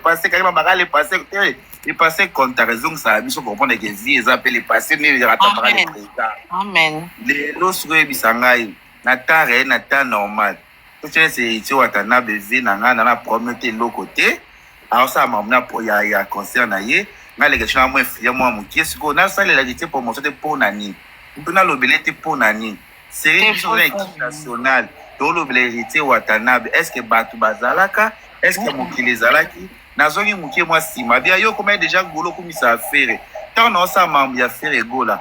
passé, Karine Mabaka le passé te. Le passé comptaka, ezongisaka biso comprendre que vie eza mpe le passé nde rattrapaka le Amen. présent. Amen. Lelo soki oyebisa ngai na temps réel, na temps normal, soki ese Héritier Watanabe vie na ngai na problème te, eloko te, aosala makambo na ya concert na ye. Ngai lekesho na mwa influence mwa mokie. Sikoyo nasalela Héritier promotion te mpo na nini? Mpo nalobele te mpo na nini? Série Te biso toza équipe nationale, tolobela Héritier Watanabe. Est ce que bato bazalaka? Est ce que mokili ezalaki? Nazongi mokie mwa nsima bia yo komai déjà golo okumisa affaire. Ntango naosala mambo ya Ferre Gola,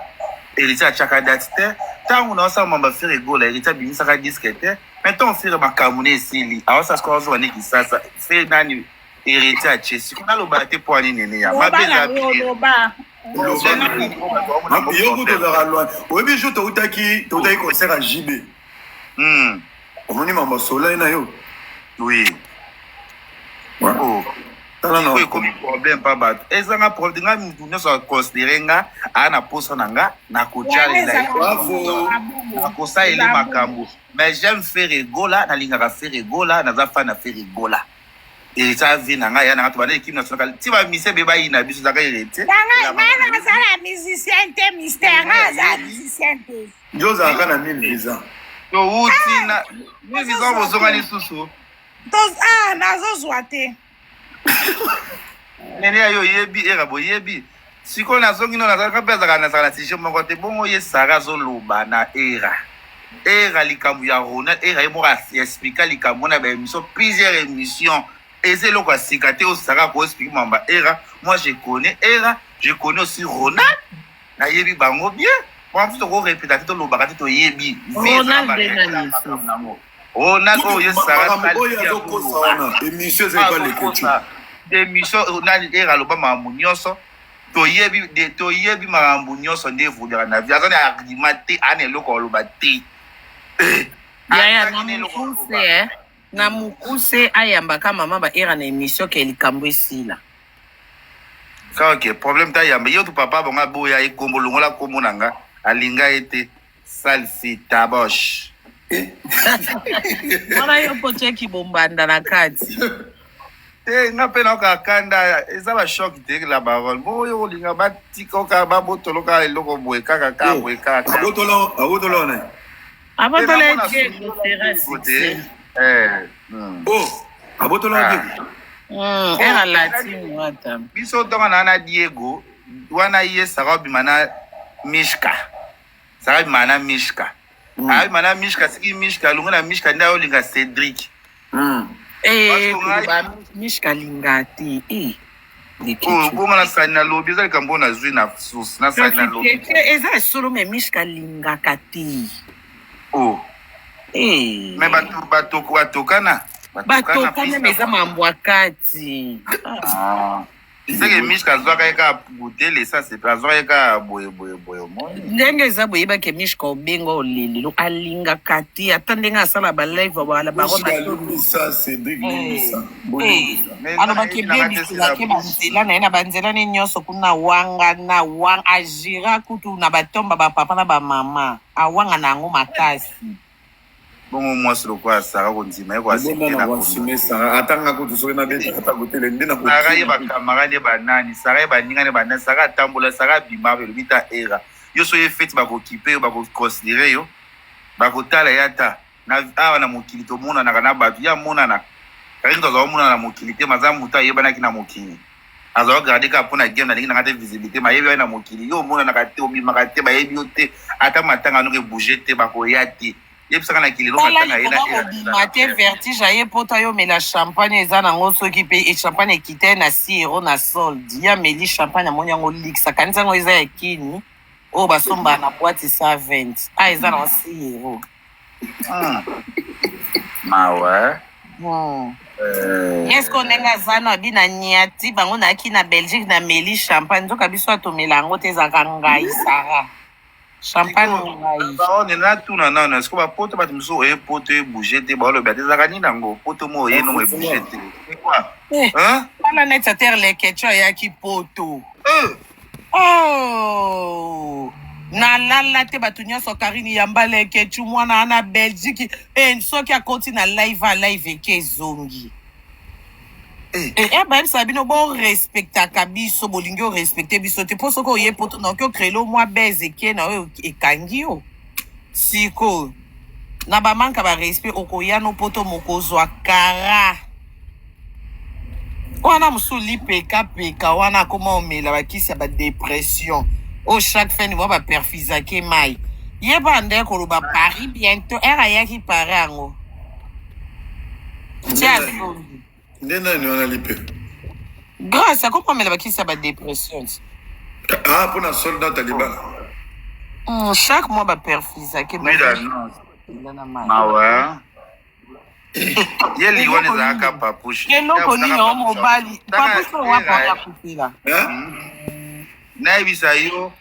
Héritier atiaka date te. Ntango naosala mambo ya Ferre Gola, Héritier abimisaka disque te. Mais ntango Ferre makambo ne esili, aosala sikoyo, azoba nde Kisasa Ferre nani, Héritier atie. Sikoyo nalobaka te mpo ani nene ya mabe Loba eza na yo, loba. Loba yo kutu ozalaka loin. Oyebi jour toutaki concert ya JB, omoni mambo solai na yo. Oui. Ouais. Oh. Tala na Sikoyo ekomi problème mpa bato, ezanga problème. Nga mutu nyonso aconsidérer nga aa na posa na nga, nakotyalela ye. Bravo. Nakosaleli Eza makambo. Mais j'aime Ferre Gola, nalingaka Ferre Gola, naza fan na Ferre Gola. Héritier vie na ngai, ya na nga, tobanda équipe nationale ti bamise be bayina biso, ezaka Héritier. Nga nazala musicien te, mystère, nga aza musicien te. Yo ozalaka na 1000 visa. Towuti na mivisa, bozonga lisusu. Ah, nazozwa te. Nene ya yo oyebi era boyebi. Sikoyo nazongi no, nazalaka mpe azalaka, nazalaka na sujet moko te. Bongo ye Sara azoloba na era era likambo ya Ronald. Era ye moko explika likambo na baémission, plusieurs émissions. Eza eloko ya sika te oyo Sara akoexplike mambo ya era. Moi je connais era, je connais aussi Ronald, nayebi bango bien. Mwa mosusu tokorepeta te, tolobaka te, toyebi. Ronald nde nani so? Ronald oyo ye Sara. Makambo oyo azokosa wana, émission eza epa Leketu. Émission nani, era aloba makambo nyonso toyebi, toyebi makambo nyonso nde evoluaka na vie. Aza na argument te, ana eloko aloba te. Yaya Azangi na na eloko mokuse aloba. Na mokuse, ayambaka mama baera na émission ke likambo esila. Kaka problème ta yamba yo tu papa bango aboya ye kombo, longola kombo na nga, alinga ye te, sale fille taboche. Wana yo mpo tieki bombanda na kati. Te, nga mpe naoka kanda, eza bachoc te. La baronne, boyo olinga batika oka babotoloka eloko boye kaka kaka boye kaka. Abotola wana. Abotola Te, namona Diego sera succès. Oh, abotola Diego. Era latine wata. Biso ntongo na Diego wana, ye Sara obima na Mishka, Sara abima na Mishka, abima na Mishka. Soki Mishka alongo na Mishka, nde aolinga Cédric. Eh, Parce que koloba Mishka alinga te. Eh, oyo bongo nasali, nalobi, eza likambo oyo nazwi na source, nasali, nalobi. Eza ya solo, mais Mishka alingaka te. Oh. Eh. Mais bato bato batokana. Batokana, mais eza mambo ya kati. Ah. Seke Mishka azwaka ye kaka goûter l'essence, azwaka ye kaka boye boye boye, omoni. Ndenge eza boyebake Mishka obenga olelelo, alingaka te, ata ndenge asala balive bala Mishka limbisa Cédric, limbisa, bolimbisa. Mais alobaki nayebi nanga te. ebebiselaki banzela na ye na banzela ne nyonso kuna wanga na wanga, agira kutu na batomba bapapa na bamama, awanga na yango makasi. Bongo mwasi lokola Sara kondima ye Ebonga koaccepte na na koassume Sara, ata nga kutu soki nabetaka ata kotele nde na Sara ye kokima. bacamarade ye banani, Sara ye baninga ne banani, Sara atambola, Sara abima, elobi ta era yo so ye feti, bakokipe yo, bakoconsidérer yo, bakotala ye. Ata na awa na mokili tomonanaka na bato, ye amonanaka kaki moto azala omonana na mokili te. Maza moto ayebanaki na mokili, azala garde kaka mpo na game. Nalingi nanga te visibilité, mayebi yo na mokili, yo omonanaka te, obimaka te, bayebi yo te. Ata matanga noki ebouge te, bakoya te. Yebisaka na kilelo. Tala Matanga ye na likoma era. Kobima te, vertige aye poto, ayomela champagne, eza nango soki mpe e champagne ekite na 6 euro na solde. Ye ameli champagne, amoni yango luxe, akanisi yango eza ya kini oyo basombaka na boîte 120, a eza nango 6 euro. Mawa. Est-ce ndenge aza no abi na niati bango nayaki na Belgique, na meli champagne, nzoka biso atomela yango te, ezalaka ngai Sara champagne ngai. Baone natuna nano, est-ce bapoto, bato mosusu oye poto ebouge te, baoloba te, ezalaka nini yango poto mo oye nomo ebouge te? C'est quoi? Eh. Hein? Wana neti atere Lekeco ayaki poto. Eh, Oh! Nalala te, bato nyonso Karine yamba Lekecu mwana wana Belgique e, soki akoti na live, a live eke ezongi. Eh, eh, bayebisa bino borespectaka biso, bolingi orespecte biso te, mpo soki oye poto naoki ocrele mwa base eke na oyo ekangi yo sikoyo na bamanka barespect, okoya no poto mokozwa kara wana mosusu lipekapeka wana akoma omela bakisi ya badepression oyo chaque fin du mois baperfusake mai. Ye mpe ande koloba Paris bientôt, ere ayaki Paris yango ti azongi. Nde nani wana lipe? Grâce akoma omela bakisi ya badepression ti. Ah, mpona soldat ya libala. Chaque mois baperfusake. Mawa ye liwa ezalaka papushe. Eloko nini o mobali papushe wapi akufela? Nayebisa yo,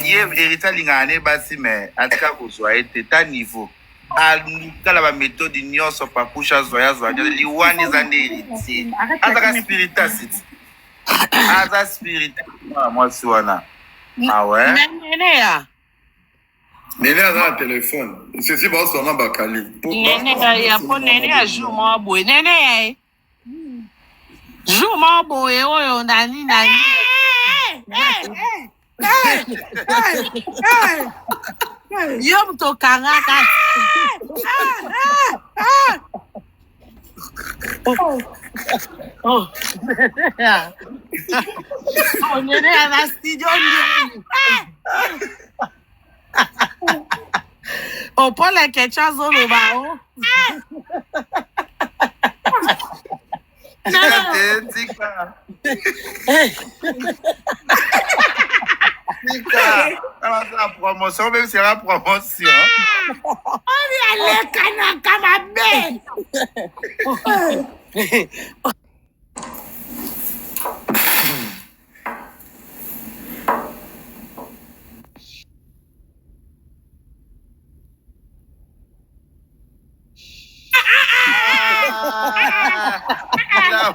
ye héritier alingaka ne basi, mais atika kozwa ye te ta niveau alukala baméthode nyonso. Papushe azwa ye, azwa nyonso, liwani eza nde héritier azaka spiritas, aza spiritas mwana mwasi wana awe. Nene ya Nene aza na telefone, ceci baosona bakali. Nene ya po nene ya jour moko boye, nene ya ye jour moko boye oyo nani nani yo moto okangaka. Oh, oh, nene ya na studio nini? Oh, Paul Akecha azoloba o. Tika te, tika tika, asala promotion, même sera promotion. Oyo alekanaka mabe.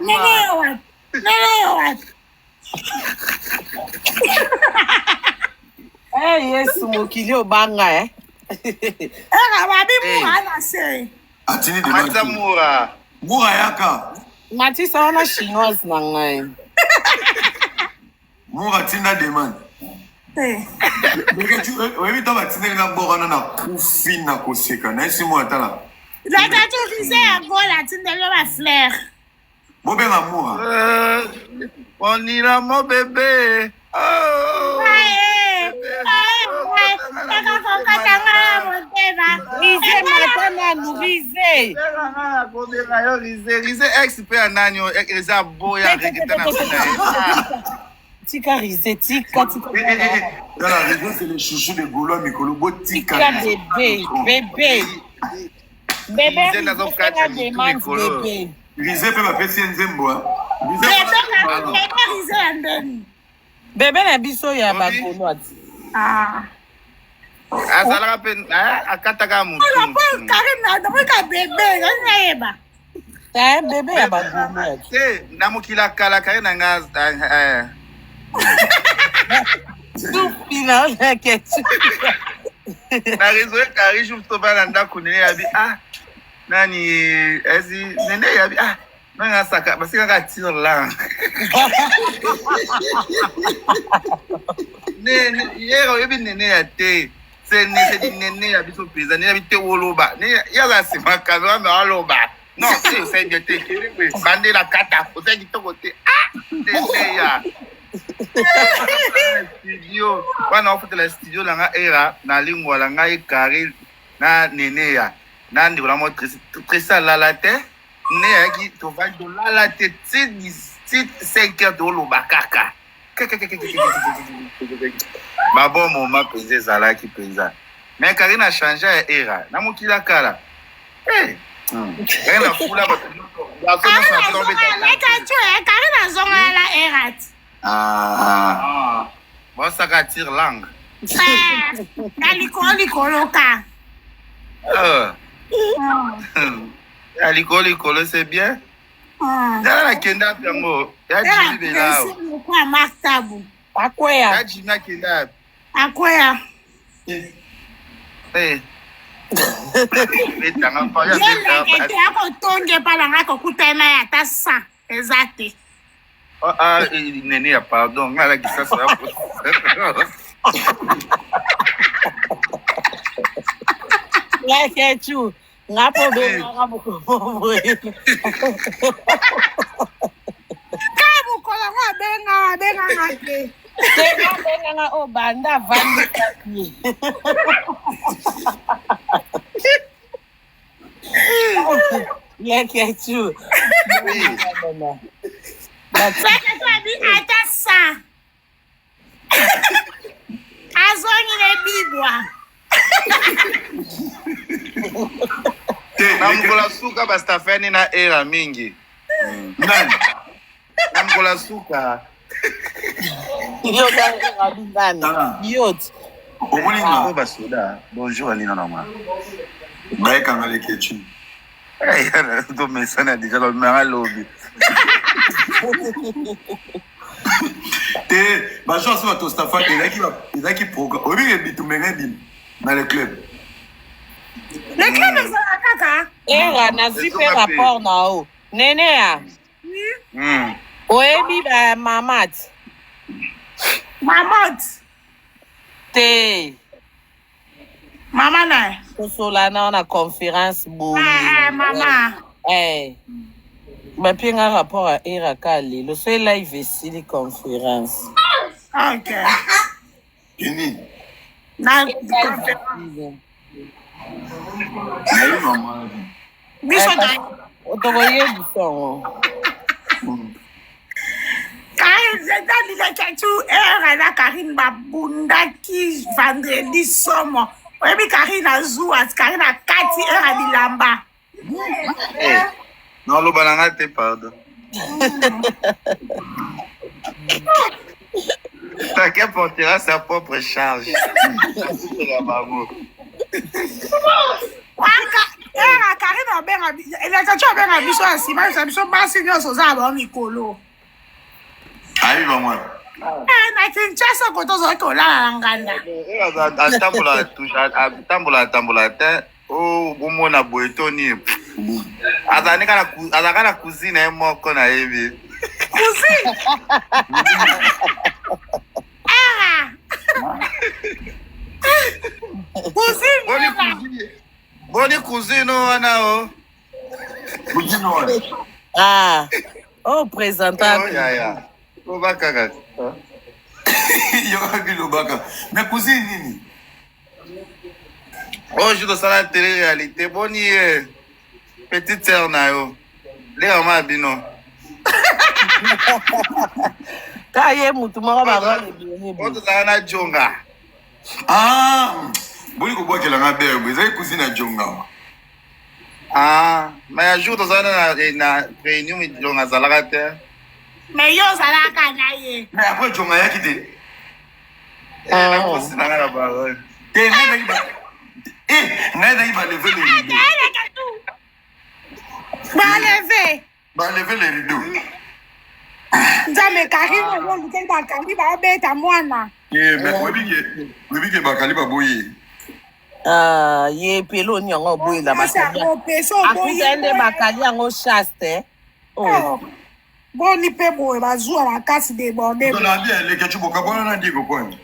Nene wapi? Nene wapi? Eh, Yesu, mokili obanga eh. Eka babi mura na se. Atindi. Matisa mura. Mura yaka. Matisa wana chinoise na ngai. Mura atinda demande. Oyebi ntango batindeli nga bor wana, nakufi na koseka, nayesi mwa tala. Nataturise ya gola atindeli yo bafleur. Bobenga mura. Onira mo bébé, oh. Ekakokatanga motema. Rize mata nanu rize. Kobenga yo Rize, Rize ex mpe ya nani oyo eza boya reketa na nsina ye. Tika rize, tika, tika. Tala, Rize c'est le chouchou de Gaulois mikolo, botika. Tika bébé, bébé, bébé. Rize nazokata mitu mikolo. Bébé. Rize mpe bapesi ye nzembo. Bébé Rize ya ndeni? Bébé na biso ya bagaulois. Ah. Azalaka mpe akataka motu. Karine namoka bébé nayeba. Bébé ya bagaulois. Te, na mokili ya kala, kare na nga. Tupina olaketi. Na réseau ekari jour toba na ndako, nene yabi, ah nani ezi nene yabi, ah nani asaka basikaka tire langue nene yera, oyebi nene ya te, c'est di nene ya biso mpenza, nene yabi te, woloba ye aza nsima kamera me aloba non te, osali bien te, kende boye, bandela kata, osali kitoko te. Ah, nene ya studio wana, ofutela studio na nga era na lingwala, ngai kari na nene ya na ndeko na mo Tresi alala te, ne ayaki, tovandi tolala te ti 5 heures, toloba kaka babon moment mpenza, ezalaki mpenza. Mais kari na change ya era na mokili ya kala, kari na fula bato nyonso. Kari nazongala la erat. Bosaka tire langue. Na likolo likolo ka. Ya likolo likolo, c'est bien. Tala, nakenda api yango ya Jimi Belao. Kwa Mark Tabu. Akweya. Ya Jimi akenda api? Akweya. Betanga. Ye leke te, akotonge epa nanga, akokutana ye ata 100. Eza te. Ah, ah, eh, nene ya pardon ngai alakisa sa Leketchou nga mpo obengaka mokolo boye. Kaka mokolo yango abengaka abengaka te. Te nga abenganga oyo banda avandi kaki. Leketchou. Leketchou abi ata 100. Azongi na bibwa. Na mokolo ya suka bastafeni na era mingi. Nani? Na mokolo ya suka. Yo nani? Yo. Omoni nga. Oh basoda. Bonjour Alina na mwa. Bayekanga Leketchou. Tomesana deja bamemanga lobi. Te bajour so bato stafa ezalaki ezalaki programme oyebi ke bitumba engai bino na le club. Le club ezalaka kaka. Era nazwi mpe rapport na yo. Nene ya. Oyebi ba mamat. Mamot. Te. Mama na ye. Kosola na na conférence boye. Ah, ah, mama. Eh. Bapie nga rapport ya era ka lelo so live esili conférence. Ok. Keni. Na conférence. Nayebi mama. Biso tokoyebisa yango. Karine Leketchou era na Karine babundaki vendredi somo. Oyebi Karine azuwa, Karine akati era bilamba. Eh, naloba na nga te pardon. Chacun portera sa propre charge. Bango. Era Karine abenga Leketchou abenga biso ya nsima ayebisa biso basi nyonso oza na bango mikolo. Ayebi bango wana. Eh, na Kinshasa koto ozalaki kolala na nganda. Atambola atambola atambola te o bomona boye to nini azalaka na cousine ye moko nayebi. Cousine? Era! Cousine! Boni cousine, boni cousine wana o. Cousine wana. Ah, oh présenta. Oh, ya ya. Loba kaka. Yoka bilobaka. Mais cousine nini? Oh, je tosala télé réalité. Boni ye. Petite sœur na yo. Leka ma bino. Ka ye mutu moko ba ebele. Oh, tozala na jonga. Ah, boni kobwakela nga berbe. Ezali cousine ya jonga. Ah, mais un jour tozala na, na réunion jonga azalaka te. Mais yo ozalaka na ye. Mais après jonga ayaki te. Eh, nakosi na nga na parole. Te ngai ezalaki ba eh ngai ezalaki ba lever le rideau. Ba lever. Ba lever le rideau. Nzambe Karine oyo olukeli bakali baobeta mwana. Eh mais oyebi ke oyebi ke bakali baboyi. Ah, ye pe eloni yango oboyela bakali. Akuta nde bakali yango chaste. Oh. Boni mpe boye bazuwa makasi deborde. Leketchou bokabwana na Diego point.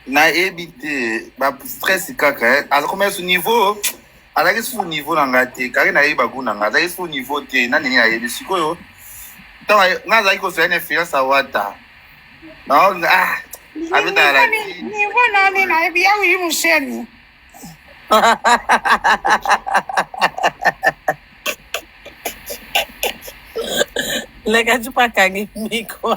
Nayebi te ba stress kaka aza su niveau azalaki su niveau na ngai te kaka nayebi bagu na ngai azalaki su niveau te na nini nayebi sikoyo ntango ngai azalaki kosala na influence awata ah abetaka niveau nani nayebi ya wili musheni. Leketchou akangi micro.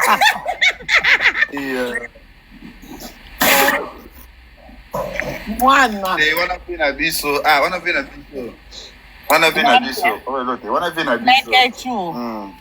Mwana. Wana mpe na biso ah wana mpe na biso wana mpe na biso oyo te wana mpe na biso. Leketchou.